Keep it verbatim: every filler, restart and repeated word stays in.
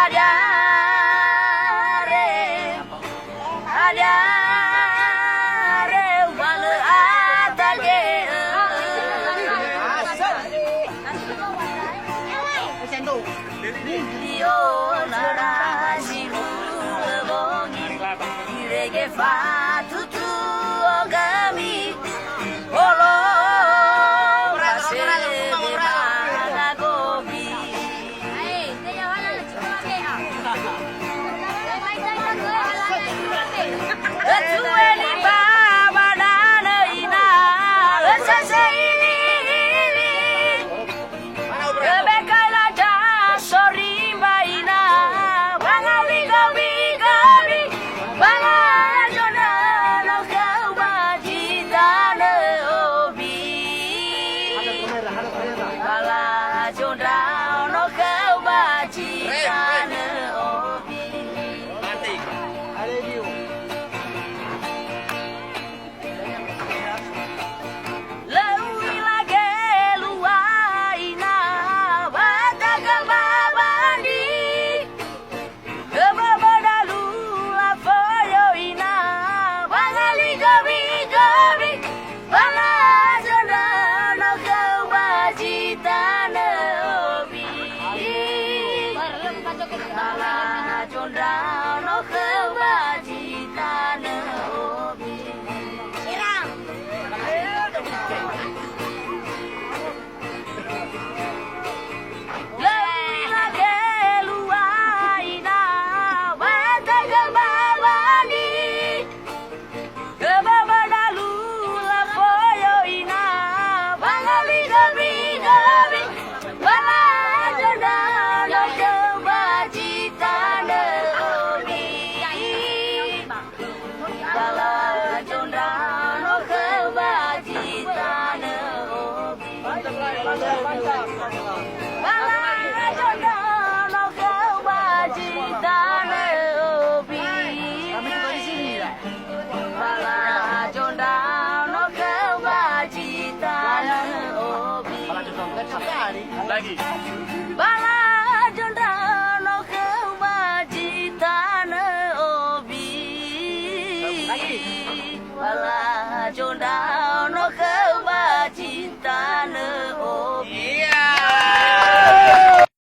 Hadia re, hadia re, wa lö atage'ö. Ionara si hulö bongi, irege fatutu'ö gami, olo rasede ba gagobi. Ötueli ba badanö ina, ösese iwili-wili. Öbekaila da sorimba ina, wangawi-gawi-gawi, wala zondra no khöu ba zi tanö obi. Wala zondra no khöu ba zi tanö obi. Lö u'ila gelua ina, wa taga ba bandi. Öbö ba dalu lafoyo ina, wangawi-gawi-gawi, wala zondra no khöu ba zi tanö obi. Wala zondra no khöu ba zi tanö obi. Lö u'ila gelua ina, wa taga ba bandi. Öbö ba dalu lafoyo ina, wangawi-gawi-gawi, wala zondra no khöu ba zi tanö obi. Wala zondra no khöu ba zi tanö obi. Wala zondra no khöu ba zi tanö obi. Wala zondra no khöu ba zi tanö obi. Lagi. Wala